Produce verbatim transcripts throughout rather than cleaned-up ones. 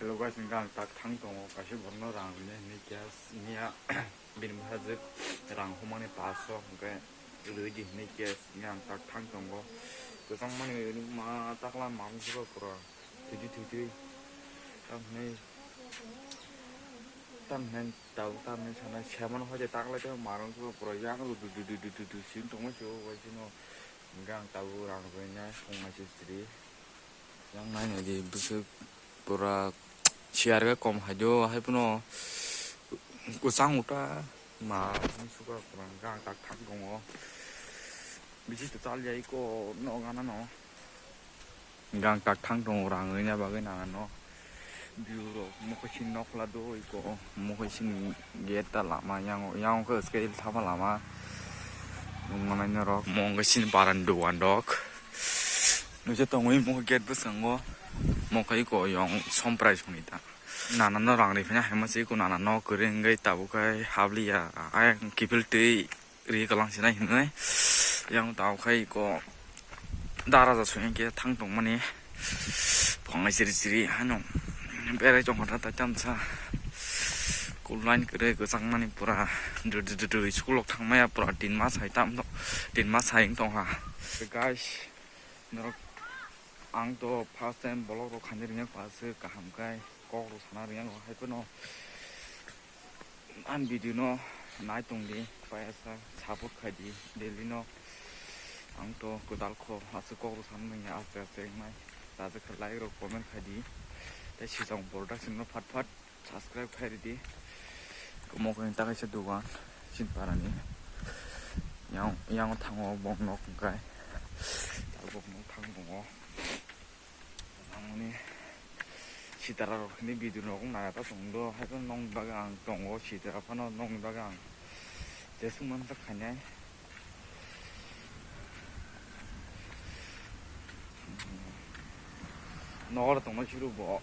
Hello guys, hwnkhe ang tak thang tongo, kaisa borokno rang rwna hinwi cash niya, bini bwsajwk rang humani paso, hwnkhe rwdi hinwi cash niya ang tak thang tongo. Kwchangmani ma takla mamsukha pura thwitwi thwitwi. Tamhinai, tamhinai tabuk tamhinai sanai semano hoide taklai tei marwng pura yang dudu dudu dudu dudu sing tongma se o waisino. Hwnkhe ang tabuk rang rwna songma se siri. Yang nainai di bwswk pura siyar khe kom hai do, hai phano kwchang uta ma sukha pura hwnkhe ang tak thang tongo. Bisi to chal ya iko no gana no. Hwnkhe ang tak thang tongo rang rwna bagwi nana no. View rok mokhe sini nokla do iko, mokhe sini gate ta lama yang, yang khe scale thama lama. Nukmanai norok mokhe sini baran duan rok. Nukjak tongwi mokhe gate bwskango, mokhe iko yang somprai songni ta. Nana no rang rifina haima se iko nana no kwrwi wngwi tabuk khai habliya. Ayang kiphil twi ri kalang sinai hinwi yang tau khai ko dara ja sui ke thang tong mani phongai siri siri hano berai tong kha ta tamsa kulai kwrwi kwchang mani pura dru dru dru school ok thang maya pura tin mas hai tam tin mas hai tong ha. Guys, norok ang to first time vlog rok khainai ringya pase kaham kai kok rok sana ringya hai phano. Ang video no nai tong di, payasa support khai di, daily no. Ang to kwtal kho, aswk kok rw san manya aste aste wngnai. Chajak kha like rok comment khai di. Tei Sijong production no phat phat subscribe khai ridi. Omo khe ta kaisa dugan Sinpara ni. Yang, yang thango bong nok hwnkhe. Bong nok thang tongo. Ang mani sitara rok ni video rok nai ta tong do, hai phano nokni bagwi ang tongo, sitara phano nokni bagwi ang jeswk mansa khainai. Nogo tongma suru bo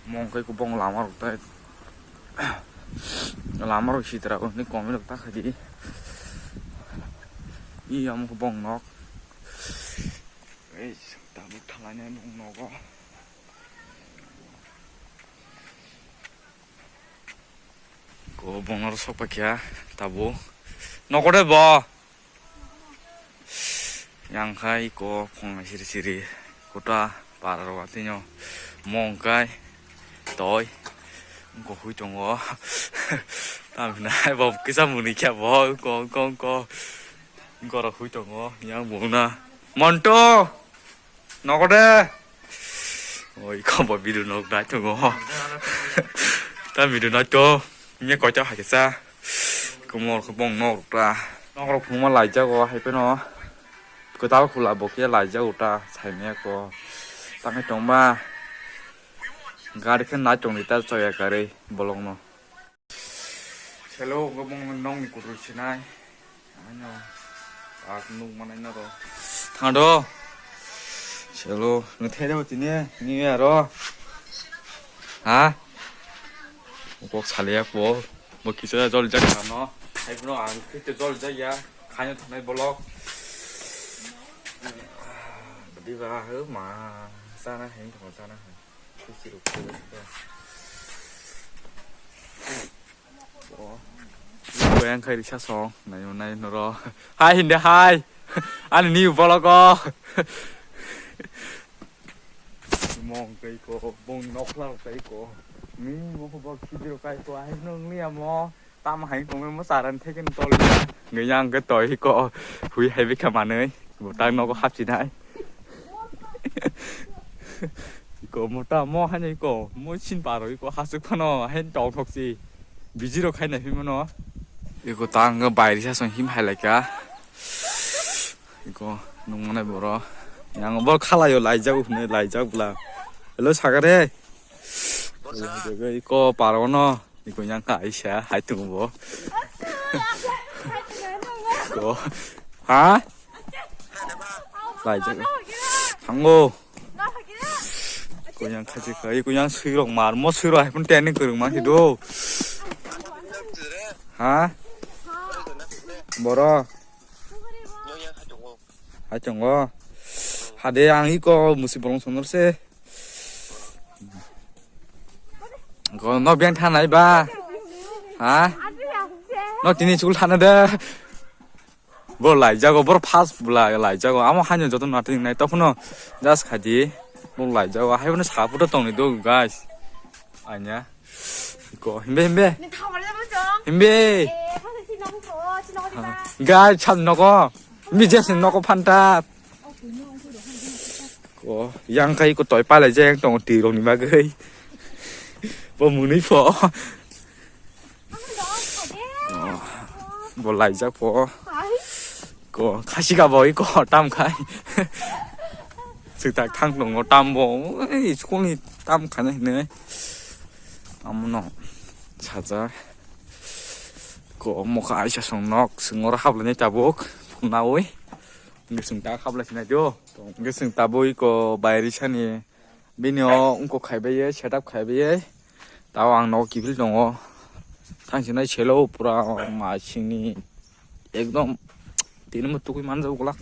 mong kai kubong lama rok tai lama rok sitara rok ni komi rok ta khaidi. I amo kubong nok. Ei, tabuk thalai nai bong nogo. Ko bongor sok pakya tabuk. Nokode bo. Yang khai ko phung siri siri. Kota para rok atino. Mong kai. Toi. Ko hui tongo. Tam hinai bo kisa muni kya bo. Ko, ko, ko. Goro hui tongo, yang bungna. Monto! Nokode! Oi, kombo bidu nok dai tongo. Ta bidu nok to. Nya koita hai sa. Komor ko bong nok ta. Nok rok phungma lai jago, hai peno. Kwtal khula bo khe lai jago ta, sai me ko. Tangai tongma. Gari khe nai tong ta choya kare bolong no. Hello, gabong nongni kutul sinai. Ano, ak nuk manai na ro. Thang do. Hello, nung thai do tini, ni ya ro. Ha? Kok salia ko. Bo kisa jol jak ano. Hai bro, ang kisa jol jak ya. Khayo thanai bolok. Badi ba, ma. Sana hai, thong sana hai. Yang khai risa song, nai nai noro. Hai hindi hai. Ani ni bolok o. Mong kai ko, bong nok lang kai ko. Ni mo ko bok kidiro kai ko, ai nong ni amo. Tam hai tongwi mo charan theken tol ya. Ngi yang ke toi ko hui hai bikha manwi. Bo tang nogo hapchinai. Ko mota mo hai ko mo sin paro ko hasuk phano hai tong thok si. Biji rok khai nai phimano. Iko tang bairi sa song him hai laika. Iko nung mane boro. Yang bor khalayo laijak hune laijak bla. Hello sagare. Iko paro no. Iko yang kaisa hai tung bo. Ko. Ha? Laijak. Thango. Ko yang khaji kai, ko yang sui rok mar, mo sui rok hai pun training kurung ma hido. Ha? Boro. Hai tongo. Hade ang iko musi bolong sonor se. Ko no beng thanai ba? Ha? No tini school thana de. Bo lai jago, bor fast lai, lai jago. Amo hanyo joto nating nai topono just khadi. Bo lai jago. Hai bono saka puto tongni do, guys. Anya. Ko himbe, himbe. Himbe. Guys, cham noko. Himbe jes noko phanta. Ko yang kai ko toi palai jeng tong ti rong ni bagwi. Bo munui pho. Bo laijak pho. Ko khasi ka boi ko tam khai. Sik tak thang tongo tam bo. Ei school ni tam khana hinwi. Amono saja. Ko mokha aisa song nok singor hablani tabuk. Nawi. Ngi sing tak hablai sinai do. Ngi sing tabui ko bairi sani. Bini o wngkok khaibai ye, setup khaibai ye. Tao ang nogo kiphil tongo. Thangsinai selo pura masingni ekdom tini mo tukui manjak glak.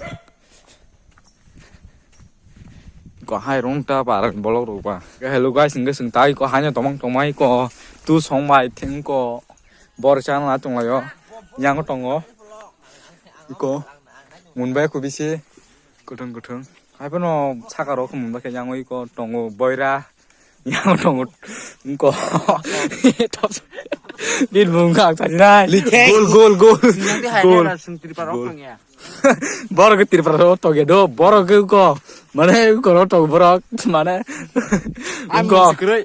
Ko hai rung ta par bolok rok ba. Hello guys, hingke sing tai ko haino tomang tomai ko tu song bai theng ko bor chana tonglaio. Yang tongo. Iko. Munbai ko bisi. Kuthung kuthung. Hai phano saka rok mun ba khe yang iko tongo boira. Yang tongo ko. Bit bung kak sajinai. Likhe. Gol gol gol. Sing yang di hai Gol. Nai sing Tripura rok Gol. Tong ya. Borok ke Tripura rok tong ya do. Borok ke ko. Mane ko rok tong borok mane. Am ko. Sikroi.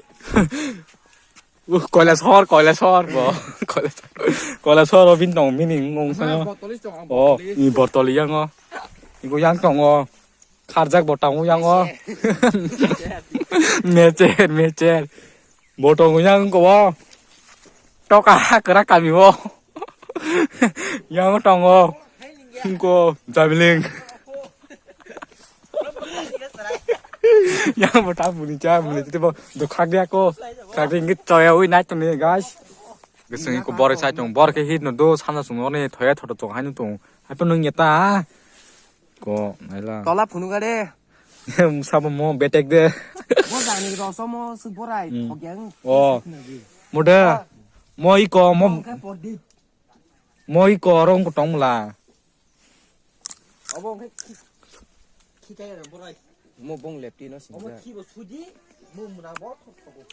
Uh, Koilashahar, Koilashahar, bo. Koilashahar. Koilashahar, o bini tong, bini wng sano. Bortoli tong, Oh, bortoli. I bortoli yang o. Igo yang tong o. Kharjak bo tong yang o. Mecher, mecher. Bo tong yang ko o. Toka kra kami o. Yang tong o. Ko jabiling. Yang bo ta buni cha buni tete bo do khak dia ko. Khak dia ngi toya ui nai tong ni guys. Geseng ko bor sai tong bor ke hit no do sana sung ni thoya thoto tong hai no tong. Hai to nung ya ta. Ko naila. Tola phunu gare. Sabo mo betek de. Bo jani roso mo su borai Hmm. Thogyang. Oh. Mo de. Mo i ko mo. Mo i ko rong ko tong la. Obo wngkhe khi-, khikai rw borai. Mo bong lepti no sinjak. Obo khibo sudi, mo muna bo thok thogo.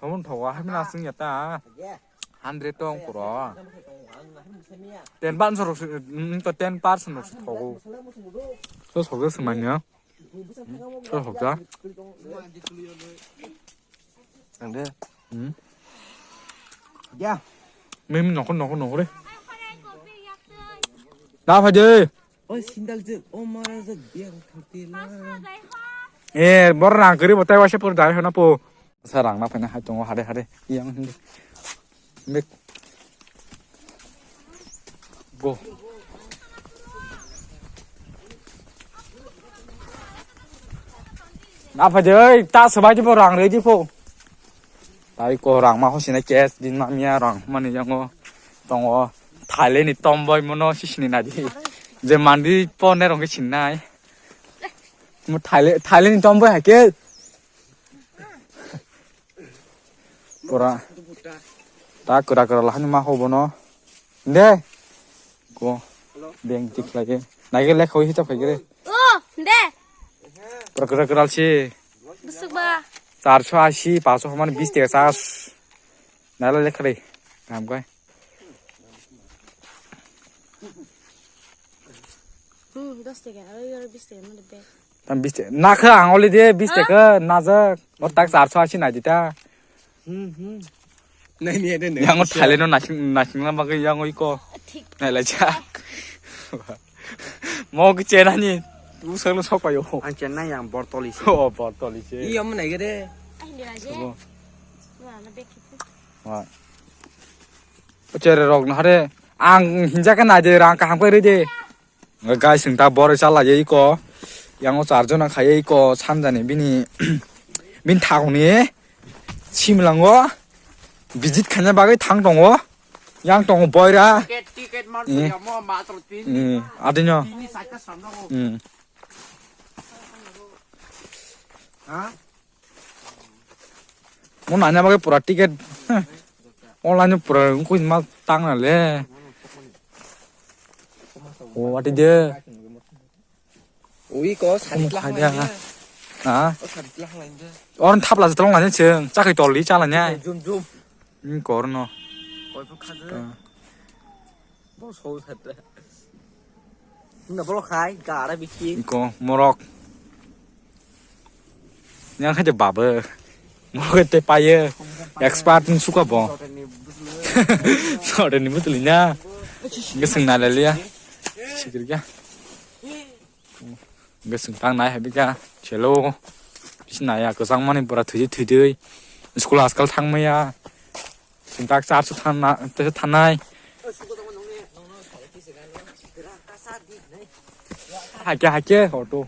Obo thok wa, hamya sing ya ta. Ye. Hundred tong kuro. Nang khe tong, ang na him semiya. Ten percent rok si, mm, to ten percent rok si thogo. Masala mo sung do. So, so, so, manya. So, so, ja. Ang de. Hmm. Ya. Mimi nokho, nokho, nokho re. Na phaidi. Oi, sindal je, o mara je, biang thangti la. Eh, bor rang kiri botai wase pur dai hana po. Sa rang na phai na hai tongo hade hade. Yang hindi. Mik. Go. Na phaidi oi, ta sabai di bo rang re di po. Tai ko rang ma hosina cash din ma miya rang mani yango tongo Thailand ni tomboi mono sisini nadi. Je mandi po ne rong ke sinai. Mo Thailand, Thailand ni tomboi hai ke. Pura. Ta kura kura lahani ma ho bono. De. Ko. Beng tik lagi. Nai ke lekha wi hita phai gere. Oh, de. Pura kura kura si. Busuk ba. Char so asi, pas so hamani bis teka char. Nai la lekha re. Kam kai. Hmm, dos teka, aro aro bis teka, mana be. Tam bis teka. Nakha ang oli de bis teka, najak. O tak char so asi nai dita. Hmm, hmm. Nai ni ede ne. Yang o Thailand no nasing, nasing na bagwi yang o iko. Thik. Nai la jak. Mo ki chena ni. Tu solo sok payo. Ang chena yang bortoli si. Oh, bortoli si. Iyo mo nai gede. Ai, ni raje. Bo. Wa, na bek kitu. Wa. O chere rok na hare. Ang hinja ka nai de rang kaham kai re de. Guys, sing ta bor chala ye iko. Yang o char jona khaye iko sanjani bini, bini thakni simlango visit khaina bagwi thang tongo. Yang tongo boira. Ticket, ticket mar Eh. Ya mo matro tin. Eh, adinyo. Tini saita sandago. Hmm. Ha? Mo nanya bagwi pura ticket. Heh. Online pura wngkui ma tang na le. O ati de. Ui ko sari Kum tla khai hang dia. Lain de. Ha? O sari tla hang lain de. Or thapla tong lain cheng. Chakai toli chala nya. Jum jum. Ni kor no. Koi pu khadu. Ah. Bo so sat. Nda bolo khai gara biki. Iko morok. Yang khai de baba. Morok te paye. Expert ni suka bo. Sore ni butuli na. Geseng na le ya. Sikir ya. Hwnkhe chwng tangnai hai bikha chelo. Bisi naiya kwchangmani pura thwijwi thwijwi. School ajkal thangmaya. Chwng tak charsu thanna-, tesa thannai. Haikhe, haikhe, auto.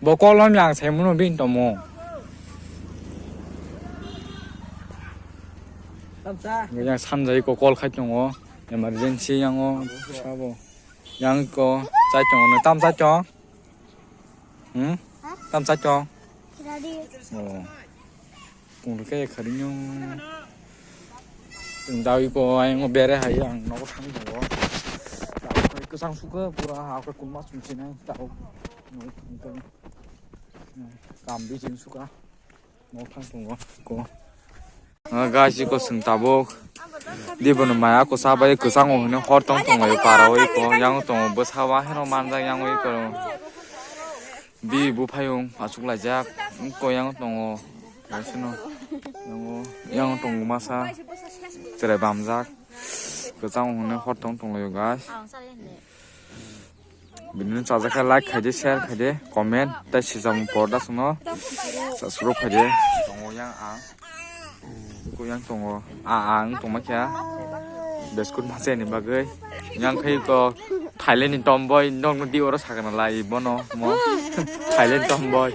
Bo kolom yang saimano bini tomo. Tamsa. Yang sanjai ko call khai tongo. Emergency yango sabo. Yang ko chai tongo, tam chai tong? Hmm? Ha? Tam chai tong? Ready. Oh. Pung ke khari nyong. Dawi ko ayang bere hai ang nogo thang tongo. Dawi ko kwchang suka pura ha ko kulma sum sinai tao. Kam bi jin suka. Nogo thang tongo ko. Ah, guys, iko chwng tabuk. Dibono maya kwchak bai kwchango hwnwi hor tong tongo para o iko. Yang tongo bwsa wa heno manjak yang iko. Bi buphayung achuk laijak. Iko yang tongo. Yang tongo masa. Cherai bamjak. Kwchango hwnwi hor tong tonglaio, guys. Bini chajak khe like khaidi, share khaidi, comment tei sijak porda songno subscribe khaidi. Tongo yang ang. Ko yang tongo. A ang tongma khe. Biscuit masa ni bagwi. Yang khai ko Thailand ni tomboi nokno di oro sakna lai bono mo. Thailand tomboi.